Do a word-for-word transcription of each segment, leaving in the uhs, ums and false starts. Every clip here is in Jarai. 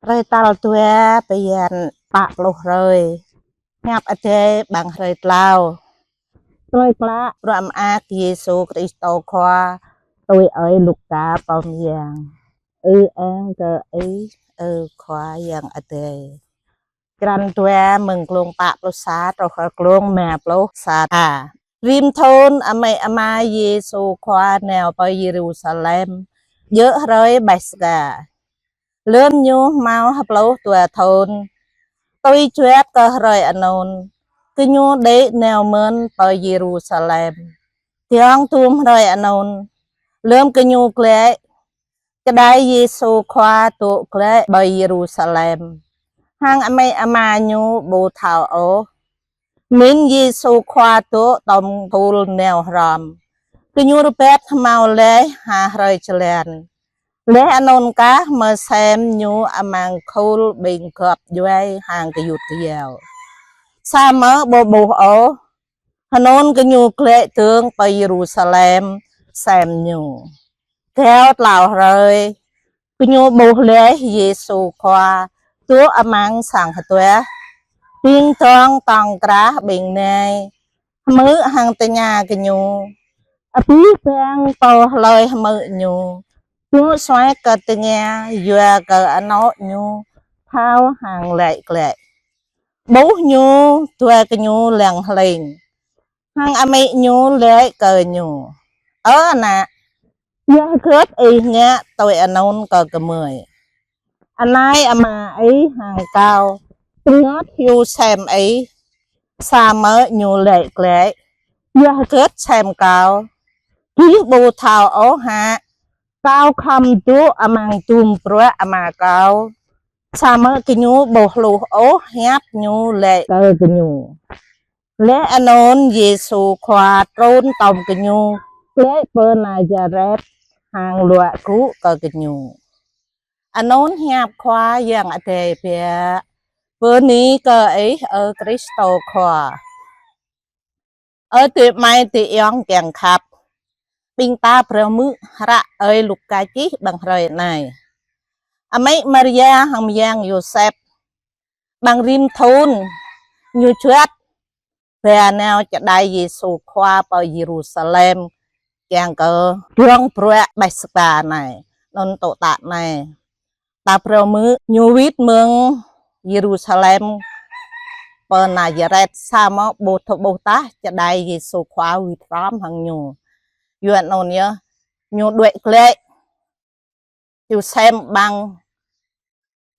Hrơi tal dua bơyan pă pluh hrơi. Hiăp Adai ƀăng hrơi tlâo. Tơlơi klă bruă mơak Yêsu Krist Khua tui ơi Luka pô mơyang. Ư-ang kơ Ih, ơ Khua Yang Adai. Črăn dua mơ̆ng glông pă pluh sa truh kơ glông rơma pluh sa. Rĭm thŭn amĭ ama Yêsu Khua nao pơ Yêrusalem, djơ̆ hrơi Paskha. Lơm ñu hmâo hơpluh dua thŭn, tui juăt kơ hrơi anŭn, gơñu đĭ nao mơ̆n pơ Yêrusalem. Giŏng dŭm hrơi anŭn, lơm gơñu glaĭ, čơđai Yêsu Khua dŏ glaĭ pơ Yêrusalem, hăng amĭ ama ñu ƀu thâo ôh. Mĭn Yêsu Khua dŏ tŏm khul nao hrŏm, gơñu rơbat hmâo laih ha hrơi jơlan. Laih anŭn kah mơ̆ sem ñu amăng khul ƀing gŏp djuai hăng gơyut gơyâo, samơ̆ ƀu ƀuh ôh. Hơnŭn gơñu glaĭ dơ̆ng pơ Yêrusalem sem ñu. Gao tlâo hrơi, gơñu ƀuh laih Yêsu Khua dŏ amăng sang hơduah. Ding dŏng tŏng krah ƀing nai hmư̆ hăng tơña gơñu: Abih bang pô hlơi hmư̆ ñu, dŏ suaih kơ tơngia, yua kơ anŏ ñu thâo hăng laĭ glaĭ? Ƀuh ñu, dua gơñu lăng hling. Hăng amĭ ñu laĭ kơ ñu: Ơ ană, yua hơgĕt ih ngă tui anŭn kơ gơmơi? Anai ama ih hăng kâo pơngot hyu sem ih, samơ̆ ñu laĭ glaĭ: Yua hơgĕt sem kâo? Gih ƀu thâo ôh hă, kâo khŏm dŏ amăng dŭm bruă ama kâo, samơ̆ gơñu ƀu hluh ôh hiăp ñu laĭ kơ gơñu. Laih anŭn Yêsu Khua trŭn tŏm gơñu, glaĭ pơ Nazaret hăng luă gŭ kơ gơñu. Anŭn hiăp Khua Yang Adai biă. Bơni kơ Ih, ơ Krist Khua. Ơ adơi amai adơi ayŏng kiăng khăp, ƀing ta phrâo hmư̆ hră ơi Luka čih ƀăng hrơi anai. Amĭ Maria hăng mơyang Yôsep, ƀăng rĭm thŭn ñu juăt ba nao čơđai Yêsu Khua pơ Yêrusalem, kiăng kơ giŏng bruă Paskha anai, anŭn tŏ tă anai. Ta phrâo hmư̆ ñu wĭt mơ̆ng Yêrusalem pơ Nazaret, samơ̆ ƀu thâo ƀuh tah čơđai Yêsu Khua wĭt hrŏm hăng ñu. Yua anŭn yơh, ñu đuaĭ glaĭ hyu sem ƀăng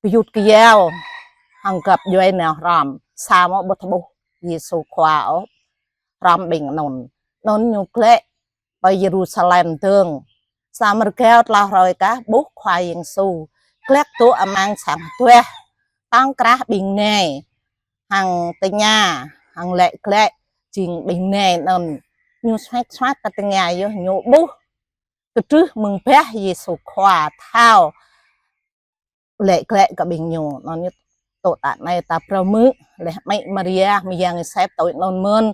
gơyut gơyâo hăng gŏp djuai nao hrŏm, samơ̆ ƀu thâo ƀuh Yêsu Khua ôh hrŏm ƀing anŭn. Anŭn ñu glaĭ pơ Yêrusalem dơ̆ng. Samơ̆ rơgao tlâo hrơi kah ƀuh Khua Yang Yêsu glaĭ dŏ amăng sang hơduah, tŏng krah ƀing nai, hăng tơña, hăng laĭ glaĭ jing ƀing nai anŭn. Ñu suaih suaih kơ tơngia yơh, ñu ƀuh kơdrưh mơ̆ng bah Yêsu Khua thâo laĭ glaĭ kơ ƀing ñu. Anŭn ñu tŏ tă anai ta phrâo hmư̆ laih amĭ Maria mơyang Yôsep tui anŭn mơ̆n.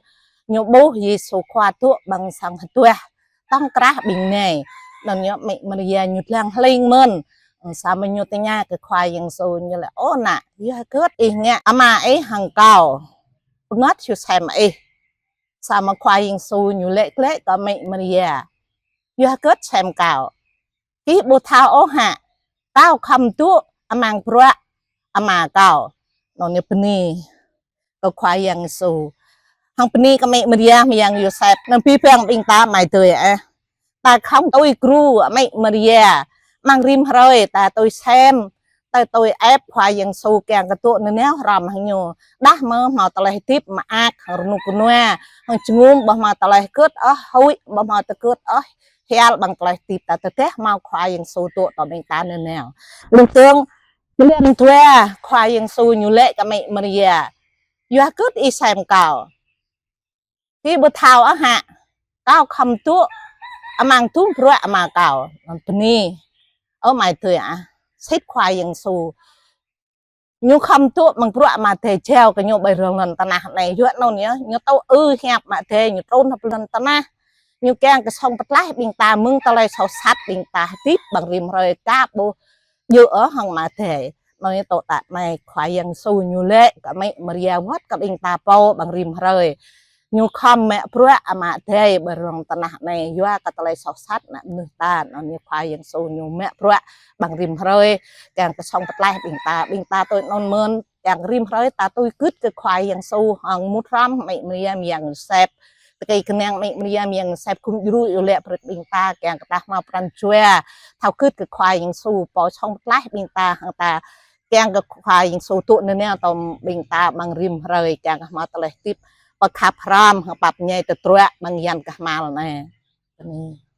Ñu ƀuh Yêsu Khua dŏ ƀăng sang hơduah, tŏng krah ƀing nai. Anŭn ñu amĭ Maria ñu lăng hling mơ̆n. Samơ̆ ñu tơña kơ Khua Yang Yêsu, ñu laĭ: Ơ ană, yua hơgĕt ih ngă ama ih hăng kâo pơngot hyu sem ih? Samơ̆ Khua Yang Yêsu ñu laĭ glaĭ kơ amĭ Maria: Yua hơgĕt sem kâo? Gih ƀu thâo ôh hă, kâo khŏm dŏ amăng bruă ama kâo. Anŭn ñu bơni kơ Khua Yang Yêsu. Hăng bơni kơ amĭ Maria mơyang Yôsep. Anŭn abih bang ƀing ta amai adơi ah, ta khŏm tui gru amĭ Maria, amăng rĭm hrơi ta tui sem, ta tui ĕp Khua Yang Yêsu kiăng kơ dŏ nanao hrŏm hăng ñu. Đah mơ̆ hmâo tơlơi hơdip mơak hăng rơnŭk rơnua, hăng jơngum ƀu hmâo tơlơi hơgĕt ôh, huĭ ƀu hmâo tơgĕt ôh, hial ƀăng tơlơi hơdip ta, tơdah hmâo Khua Yang Yêsu dŏ tŏm ƀing ta nanao. Laih dơ̆ng, črăn dua Khua Yang Yêsu ñu laĭ kơ amĭ Maria: Yua hơgĕt ih sem kâo? Gih ƀu thâo ôh hă, kâo khŏm dŏ amăng dŭm bruă ama kâo. Anŭn bơni. Ơ amai adơi ah, sĭt Khua Yang Yêsu ñu khŏm dŏ amăng bruă ama adai jao kơ ñu ƀơi rŏng lŏn tơnah anai. Yua anŭn yơh, ñu tŭ ư hiăp ama adai, ñu trŭn hơp lŏn tơnah. Ñu kiăng kơ song pơtlaih ƀing ta mơ̆ng tơlơi soh sat ƀing ta hơdip ƀăng rĭm hrơi ka ƀuh djơ̆ ôh hăng ama adai. anai tŏ tă anai Khua Yang Yêsu ñu laĭ kơ amĭ Maria wơ̆t kơ ƀing ta pô ƀăng rĭm hrơi. Ñu khŏm mă bruă Ama Adai ƀơi rŏng tơnah anai yua kơ tơlơi soh sat ană mơnuih ta, anŭn yơh Khua Yang Yêsu ñu mă bruă ƀăng rĭm hrơi, kiăng kơ song pơtlaih ƀing ta, ƀing ta tui anŭn mơ̆n, kiăng rĭm hrơi ta tui gưt kơ Khua Yang Yêsu hăng mŭt hrŏm amĭ Maria mơyang Yôsep. Tơkui kơnang amĭ Maria mơyang Yôsep gum djru iâu laĭ brơi ƀing ta, kiăng kơ ta hmâo pran jua thâo gưt kơ Khua Yang Yêsu pô song pơtlaih ƀing ta, hăng ta kiăng kơ Khua Yang Yêsu tŭ nanao tŏm ƀing ta ƀăng rĭm hrơi, kiăng kơ hmâo tơlơi hơdip pơkhăp hrŏm hăng pap ñai tơdruă ƀăng yan kơhma̱l anai. Amen.